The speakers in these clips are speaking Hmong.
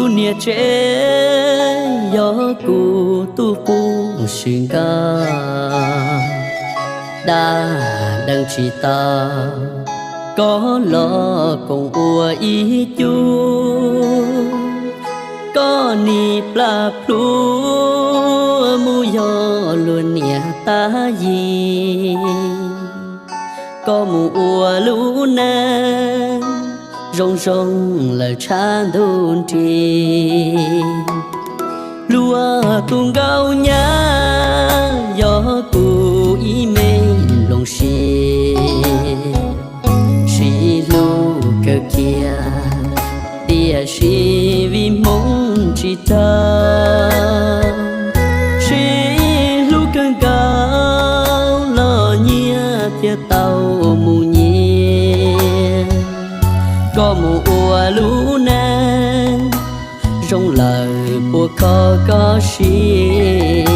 Tus niam tsev yog kuv tus qub swm nkauj, dag deev tsis tau, koj los koom ua ib cub, koj nim plam plhuav mus yog luag niam tab yig. Koj mus ua lub neej zoo zoo lawm tshav ntuj nrig. Luag tus nkauj nyab yog kuv ib me nplooj siab, sib hlub kawg kiag tiam sis vim hmoov tsis raug. Sib hlub kawg nkaus los nyiaj thiaj tau mus nyiam. Koj mus ua lub neej zoo lawm puas kho koj siab?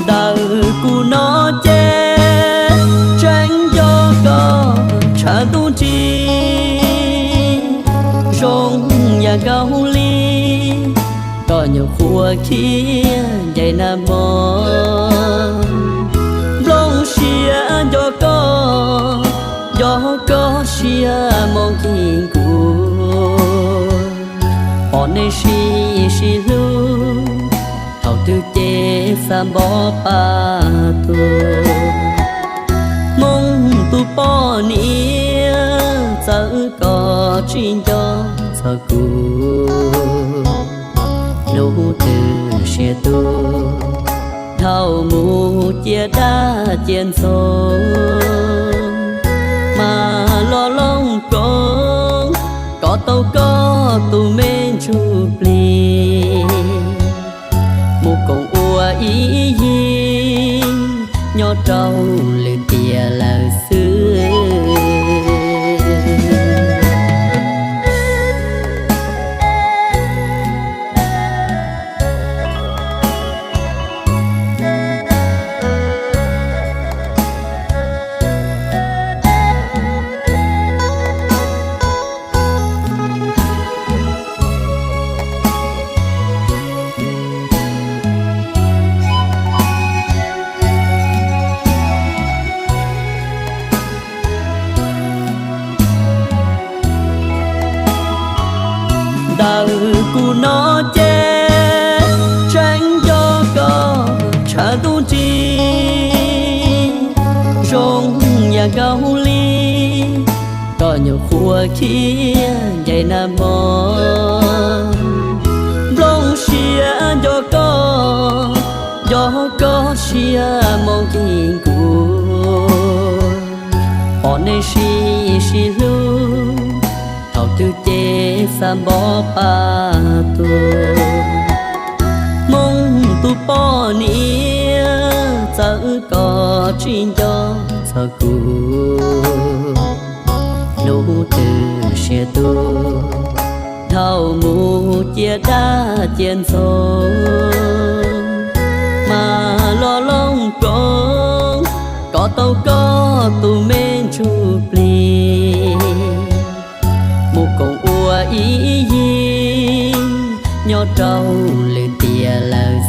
Ntawm kuv no ces tseem nco koj tshav ntuj nrig, zoo yam nkaus li koj nyuam qhuav khiav ncaim nag hmo. Nplooj siab nco koj, nco koj siab mob nkeeg kuv. Pom nej sib sib hlub, thaum twg ces xav npov pab tuag. Hmoob tus poj niam txawm koj tsis nco txog kuv, hnub twg siab tuag dhau mus cia dab cia ntxoog, mas los looj koom kom tau koj tus me ntsuj plig, mus koom ua ib yig nyob rau lwm tiam lawm xwb. Ntawm kuv no ces tseem nco koj tshav ntuj nrig, zoo yam nkaus li koj nyuam qhuav khiav ncaim nag hmo. Nplooj siab nco koj, nco koj siab mob nkeeg kuv. Pom nej sib sib hlub, thaum twg ces xav npov pab tuag. Hmoob tus poj niam txawm koj tsis nco txog kuv, hnub twg siab tuag dhau mus cia dab cia ntxoog, mas los looj koom kom tau koj tus me ntsuj plig, mus koom ua ib yig nyob rau lwm tiam lawm